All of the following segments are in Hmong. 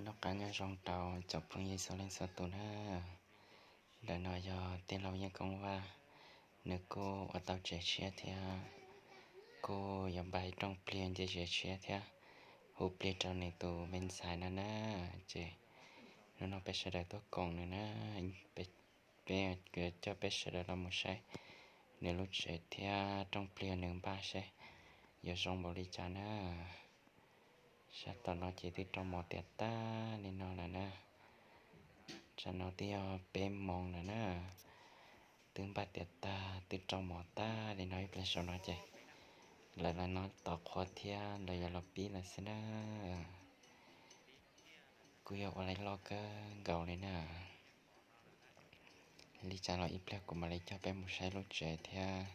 Nyob qab nyob zoo rau cov phooj ywg txhua leej txhua tus na. Ntawm no yog tij laug Yeej Koob Vaj, nws kuj ua tau tsev siab thiab kuj yuav npaj rooj plig nce tsev siab thiab hu plig rau nws tus me ntxhais no na. Ces hnub no peb sawv daws tuaj koom nws na, peb coj peb sawv daws los mus saib nws lub tsev thiab rooj plig nws npaj seb yuav zoo npaum li cas na. Sab tom no ces twb rau mos tiav tag li no lawm na. Tsam no twb yog peb moos lawm na, twb npaj tiav tag twb rau mos tag li no, ib pliag saum no ces lawv los no tos qhua thiab lawv yuav los pib lawm xwb na. Kuj yog ua lais loj kawg nkaus li na. Li cas los ib pliag kuv mam li coj peb mus saib lub tsev thiab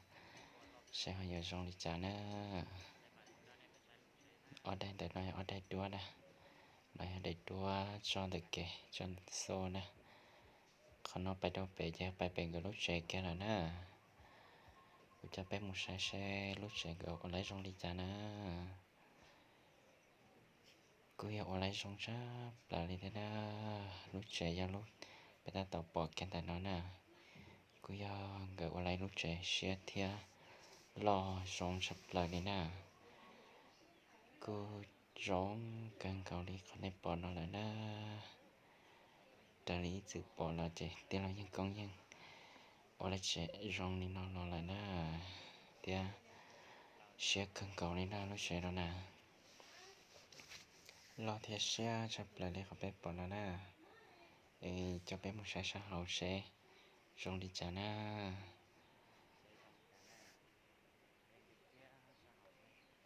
saib ho yuav zoo li cas na. Ob daim ntawm no yog ob daim duab na, no yog daim duab tso ntawm kev tso xo na. Qhov no pais rau pem ces pais pem nkawd lub tsev kiag lawm na. Kuv coj peb mus saib seb lub tsev nkawd ua lais zoo li cas na. Kuj yog ua lais zoo tshaj plaws li thiab na. Lub tsev yog lub peb tab tom pom kiag ntawm no na, kuj yog nkawd ua lais lub tsev siab thiab loj zoo tshaj plaws li na. Kuj zoo kawg nkaus li qhov nej pom no lawm na. Raws li ib txwm pom los ces tij laug Yeej Koob yeej ua lais tsev zoo li no los lawm na, thiab siab kawg nkaus li na lub tsev no na. Loj thiab siab tshaj plaws li qhov peb pom no na. Es coj peb mus saib sab hauv seb zoo li cas na.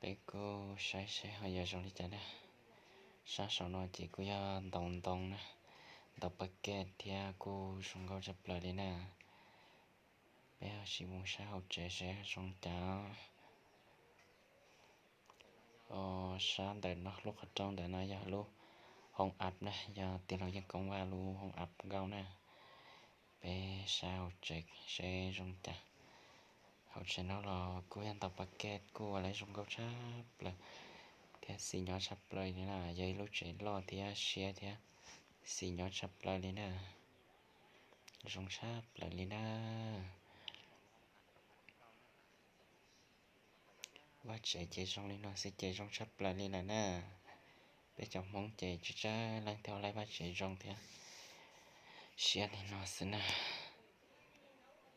Peb kuj saib seb ho yuav zoo li cas na. Sab saum no ces kuj yog ntaus ntoo na, ntaus pab kej thiab kuj zoo nkauj tshaj plaws li na. Peb ho sim mus saib hauv tsev seb zoo cas. Sab ntawm no lub qhov rooj ntawm no yog lub hoo av na, yog tij laug Yeej Koob Vaj lub hoo av nkauj na. Peb saib hauv tsev seb zoo cas. Hauv tsev no los kuj yog ntaus pab kej kuj ua lais zoo nkauj tshaj plaws thiab xis nyob tshaj plaws li na. Yog ib lub tsev loj thiab siab thiab xis nyob tshaj plaws li na. Zoo tshaj plaws li na. Vaj tsev ces zoo li no xwb ces zoo tshaj plaws li lawm na. Peb cov Hmoob ces tsawg tsawg leej thiaj ua lais vaj tsev zoo thiab siab li no xwb na.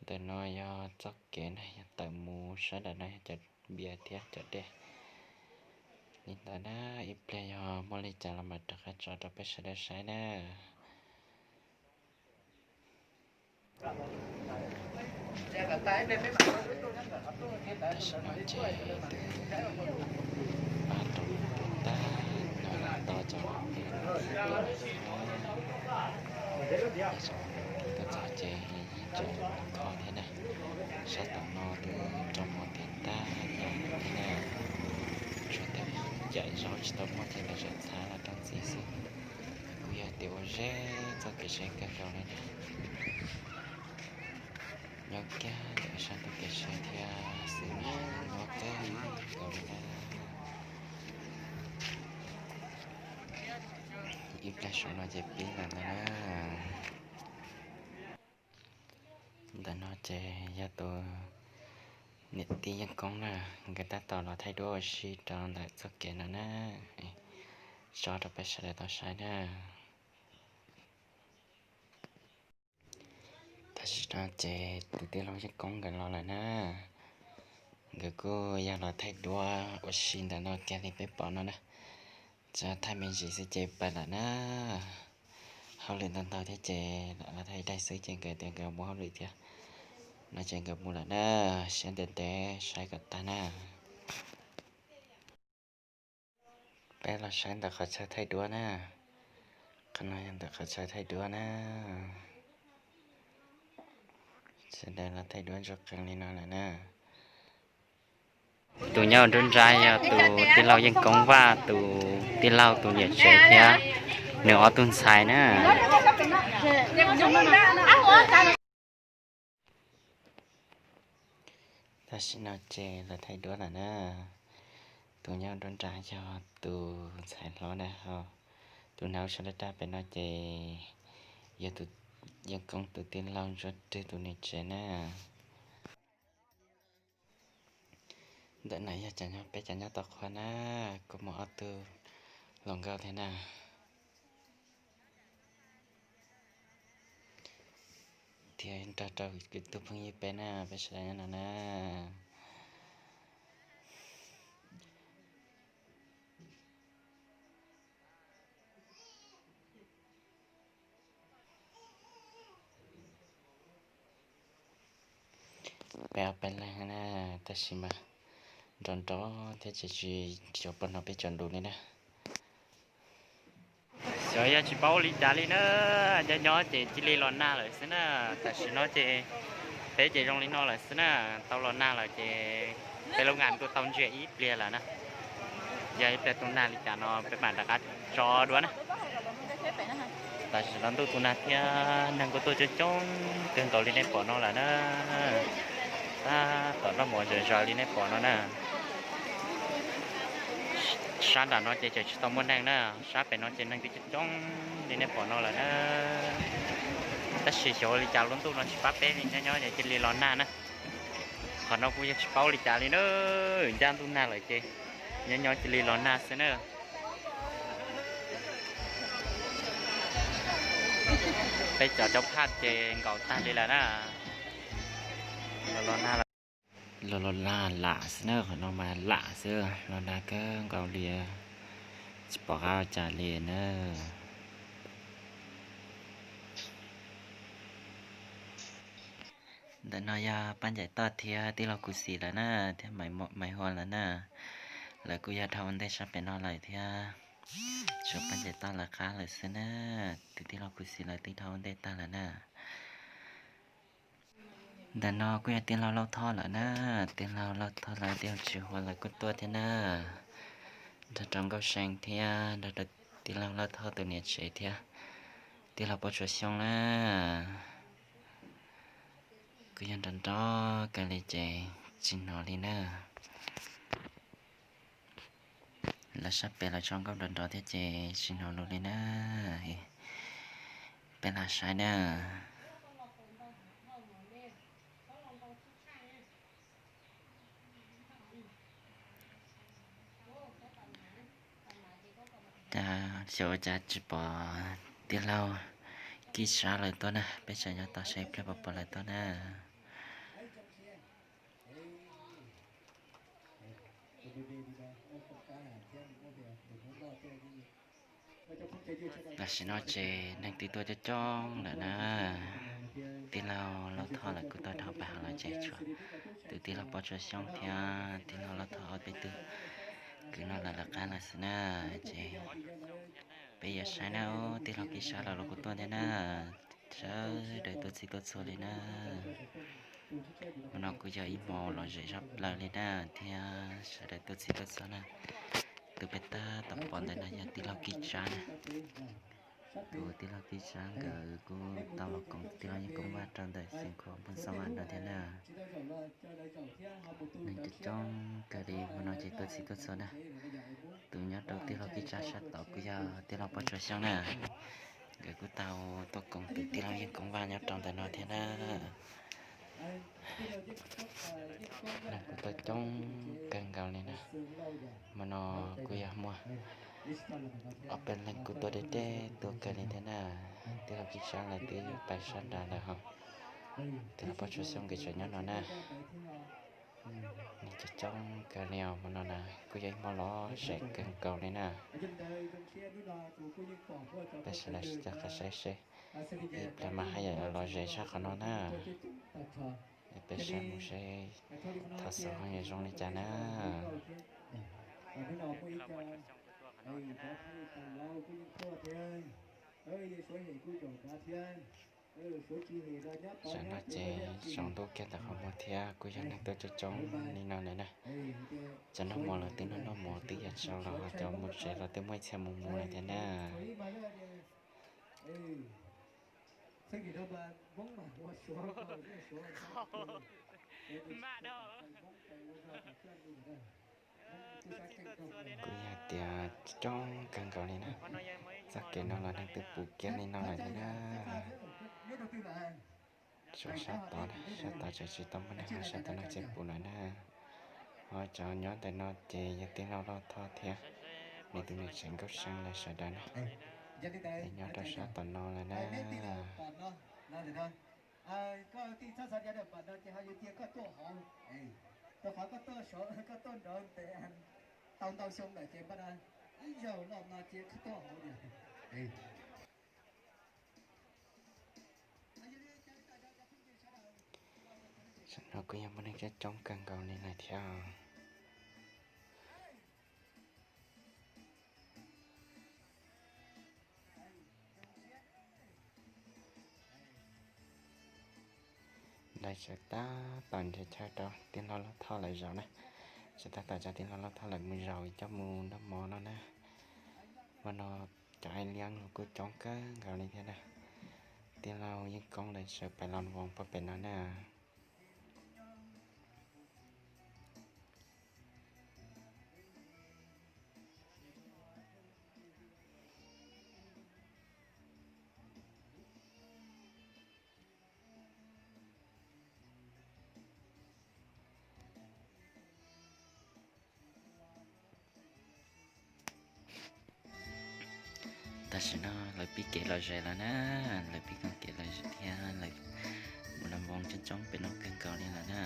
Ntawm no yog txoj kev na, yog tawm mus sab nram no yog cov npias thiab cov dej. Li ntawd na, ib pliag yog muaj li cas los mam rov qab tso rau peb sawv daws saib na. Tam sim no ces twb pab rau tag no, to cov tuaj txog ces tseem kho thiab na. Sab tom no twb rau mos tiav tag yam thiab na. Tsuas tias yam zaub tsis tau muaj ces lawv tseem txhab los rau ntxiv xwb. Kuj yog tias ua zeb txoj kev seb kawg nkaus li na. Nyob kiag ntawm sab ntug kev seb thiab xwb na, nyob kawg nkaus li na. Ib pliag saum no ces pib lawm ntag na. Ntawm no ces yog tus niam tij Yeej Koob na, nkawd tab tom los thaij duab ua si rau ntawm txoj kev no na. Tso rau peb sawv daws tau saib na. Tam sim no ces tus tij laug Yeej Koob nkawd los lawm na. Nkawd kuj yog los thaij duab ua si ntawm no kiag li peb pom no na. Tsuas thaij me ntsis xwb ces pais lawm na. Hauj lwm ntau ntau thiab ces los thaij daim xwb ces nkawd tias nkawd mus hauj lwm thiab no ces nkawd mus lawm na. Siab ntev ntev saib kom tag na. Peb los saib ntawm qhov chaw thaij duab na. Qhov no yog ntawm qhov chaw thaij duab na. Sawv daws los thaij duab ntsuag qees li no lawm na. Tus nyob nruab nrab yog tus tij laug Yeej Koob Vaj tus tij laug tus niam tsev thiab nws ob tug ntxhais na. Tam sim no ces lawv thaij duab lawm na. Tus nyob nruab nrab yog tus ntxhais hlob na, ho tus Tus nav ua sab daj daj pem no ces yog tus yeej koob tus tij laug Ntsuab Rwg tus niam tsev na. Ntawm no yog peb cov nyob tau qhua na, kuj muaj ob tug hluas nkauj thiab na, thiab nrog rau kwv tij phooj ywg peb na, peb sawv daws nyob no na. Peb ob peb leeg na, tab sis mas nrov nrov thiab ces tsis xyov puas hnov peb cov lus li na. Xyov yog tsis paub ua li cas li na, nyob nyob ces cia li los nag lawm xwb na. Tam sim no ces peb ces zoo li no lawm xwb na, tau los nag lawm ces peb lub ngas kuj tau ntsiag ib pliag lawm na. Yog ib pliag tu nag li cas no peb mam rov qab tso dua na. Tam sim no ntuj tu nag thiab neeg kuj tuaj coob coob kawg nkaus li nej pom no lawm na. Tab tom nroj mos zom zaws li nej pom no na. Sab nram no ces tseem tsis tau muaj neeg na, sab pem no ces neeg twb coob coob li nej pom no lawm na. Tab sis xyov ua li cas lub ntuj no tsis pab peb li, nyob nyob ces cia li los nag na. Qhov no kuj yog tsis paub li cas li na, ncaj ntuj nag lawm ces nyob nyob cia li los nag xwb na. Peb cov cov phaj ces nkaum tag li lawm na. Los los nag, los los nag lam xwb na, qhov no mas lam xwb, los nag kawg nkaus li, tsis pom qab ua cas li na. Ntawm no yog Paj Ncaim Toj thiab tij laug Kuv Xis lawm na, thiab Maiv Hua lawm na. Lawv kuj yog dhau ua ntej sab pem no lawm thiab. Tshuav Paj Ncaim Toj lawv qab lawm xwb na. Tus tij laug Kuv Xis lawv twb dhau ua ntej tag lawm na. Ntawm no kuj yog tij laug Lauj Thoj lawm na, tij laug Lauj Thoj lawv, tij laug Tswv Hua lawv kuj tuaj thiab na. Nrog rau Nkauj See thiab nrog rau tij laug Lauj Thoj tus niam tsev thiab tij laug Pov Tsua Xyooj na. Kuj yog nrov nrov kawg li ces tsis hnov li na. Lawv sab pem lawv tso nkauj nrov nrov thiab ces tsis hnov lus li na. Peb lam saib na. Cas xyov ua cas tsis pom tij laug Kib Sab lawv tuaj na, peb tseem nyob tos saib ib pliag puas pom lawv tuaj na. Tam sim no ces neeg twb tuaj coob coob lawm na. Tij laug Lauj Thoj lawv kuj tuaj dhau pais hauv lawm ces tshuav tus tij laug Pov Tsua Xyooj thiab tij laug Lauj Thoj ob peb tug kwv no lawv lawv qab lawm xwb na. Ces peb yuav saib na, tij laug Kib Sab lawv los kuj tuaj thiab na. Sawv daws tuaj txhij tuaj txhua li na. Hmo no kuj yog ib hmo lom zem zaj plaws li na, thiab sawv daws tuaj txhij tuaj txhua na. Tus peb tab tom pom ntawm no yog tij laug Kib Tsab na. Tus tij laug Kib Tsab nkawd kuj tau los koom tij laug Yeej Koob Vaj rau ntawm xeev Khuam Nphooj Xab Vam no thiab na. Neeg coob coob kawg li, hmo no ces tuaj txhij tuaj txhua na. Tus nyob rau tij laug Kib Tsab sab tod kuj yog tij laug Pov Tsua Xyooj na. Nkawd kuj tau tuaj koom tus tij laug Yeej Koob Vaj nyob rau ntawm no thiab na. Neeg kuj tuaj coob kawg nkaus li na. Hmo no kuj yog muaj ob peb leeg kuj tuaj deb deb tuaj kawg li thiab na. Tij laug Kib Tsab lawv twb pais sab nrad lawm ho. Tij laug Pov Tsua Xyooj nkawd tseem nyob no na. Neeg coob coob kawg li os, hmo no na kuj yog ib hmo lom zem kawg nkaus li na. Peb sawv daws sib cav qab saib seb ib pliag mas haj yam lom zem tshaj qhov no na. Peb saib mus seb thaum xaus ho yuav zoo li cas na. Tam no ces tsaus ntuj kiag ntawm qhov muag thiab kuj yog neeg tuaj coob coob li no lawm na. Cov noj mov los twb noj noj mov twb yuav tsaus los ho cov mus tsev los twb muaj ib txhia mus mus lawm thiab na. Kuj yog tias coob kawg nkaus li na. Txoj kev no los neeg twb pum kiag li no lawm thiab na. Tsuas sab tod, sab tod tseem tsis tau muaj neeg, ho sab tom no ces pum lawm na. Ho cov nyob ntawm no ces yog tij laug Lauj Thoj thiab nws tus niam tsev Nkauj See lawv sawv daws na. Nyob rau sab tom no lawm na. Tam no kuj yog muaj neeg coob coob kawg nkaus li lawm thiab. Lawv tseem tab tom nrhiav chaw rau tij laug Lauj Thoj lawv zaum na. Tseem tab tom coj tij laug Lauj Thoj lawv mus zaum coj mus noj mov no na. Hmo no cov aib liab los kuj coob kawg nkaus li thiab na. Tij laug Yeej Koob lawv sawv pais los voos puag pem no na. Tam sim no lawv pib kev lom zem lawm na, lawv pib kev lom zem thiab lawv mus los voos coob coob pem no kawg nkaus li lawm na.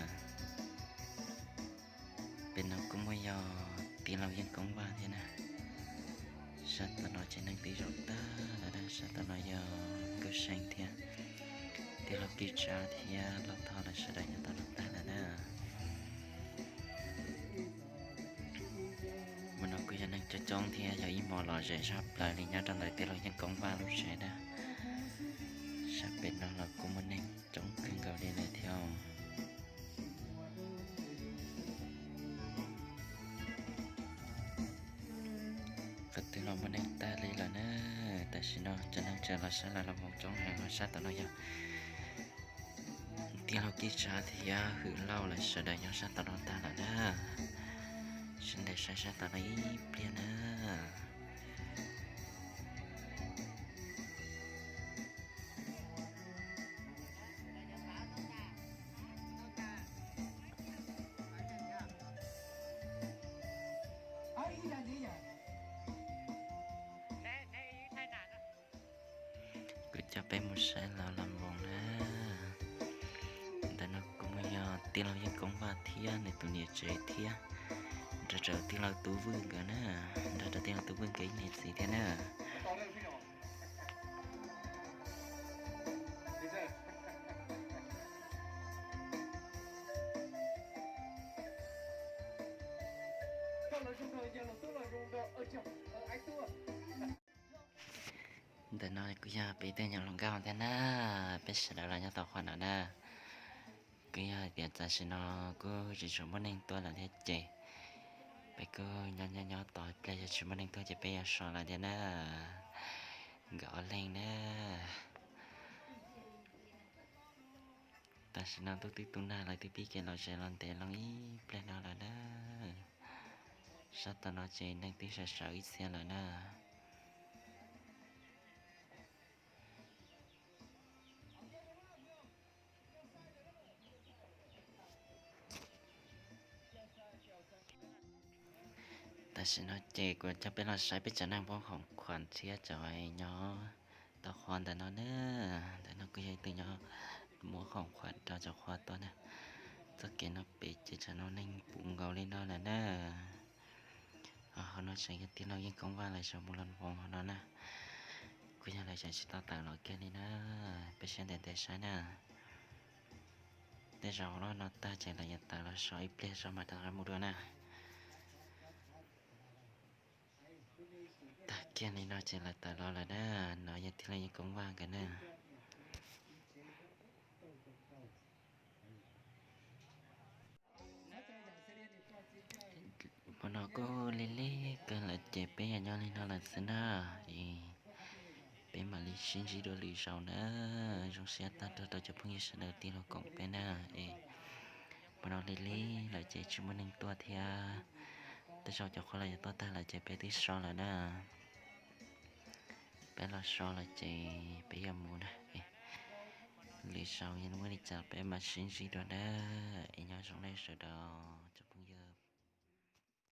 Pem no kuj muaj yog tij laug Yeej Koob Vaj thiab na. Sab tom no ces neeg twb zaum tag lawm na, sab tom no yog Nkauj See thiab tij laug Kib Tsab thiab Lauj Thoj lawv sawv daws nyob tom no tag lawm na. Hmo no kuj yog neeg coob coob thiab yog ib hmo lom zem zaj plaws li nyob rau ntawm tij laug Yeej Koob Vaj lub tsev na. Sab pem no los kuj muaj neeg coob kawg nkaus li lawm thiab. Qhov twg los muaj neeg tag li lawm na. Tam sim no cov neeg tseem los saib lawv los mus coob heev, ho sab tom no yog tij laug Kib Tsab thiab Hwm Lauj lawv sawv daws nyob sab tom no tag lawm na. Sawv daws saib sab tom no ib pliag na. Kuv coj peb mus saib lawv los voos na. Ntawm no kuj muaj yog tij laug Yeej Koob Vaj thiab nws tus niam tsev thiab nrog rau tij laug Tub Vwj nkawd na, nrog rau tij laug Tub Vwj nkawd ib niam txiv thiab na. Ntawm no kuj yog peb tej nyuam hluas nkauj thiab na, peb sawv daws los nyob tau qhov no na. Kuj yog hais tias tam sim no kuj tsis tshua muaj neeg tuaj lawm thiab ces peb kuj nyob nyob nyob tos ib pliag, yog tsis muaj neeg tuaj ces peb yuav so lawm thiab na. Nkawd ob leeg na. Tam sim no ntuj twb tu nag lawm, twb pib kev lom zem los ntev loo ib pliag no lawm na. Sab tom no ces neeg twb sawv sawv ib txhia lawm na. Tam sim no ces kuv coj peb los saib peb cov neeg muab khoom khuam thiab cov nyob tau qhov ntawm no na. Ntawm no kuj yog ib tug nyob muab khoom khuam rau cov qhov tuaj na. Txoj kev no pem ces tsam no neeg puv nkaus li no lawm na. Ho no tseem yog tij laug Yeej Koob Vaj lawv sawv mus los voos hauv no na. Kuj yog lawv tseem tsis tau tawm los kiag li na. Peb saib ntev ntev saib na. Tej zaum hauv no tag ces lawv yuav tawm los so ib pliag zog mam rov qab mus dua na. Tag kiag li no ces lawv tawm los lawm na. No yog tij laug Yeej Koob Vaj nkawd na. Hmo no kuj lig lig kawg lawm ces peb yog nyob li no lawm xwb na. Es peb mam li sib ntsib dua lwm zaus na. Zoo siab tag nrho rau cov phooj ywg sawv daws tig los koom peb na. Es hmo no lig lig lawm ces tsis muaj neeg tuaj thiab. Tej zaum cov qhua los yuav tuaj tag lawm ces peb twb so lawm na. Peb los so lawm ces peb yuav mus na. Lwm zaus yog muaj li cas peb mam sib ntsib dua na. Es nyob zoo nej sawv daws.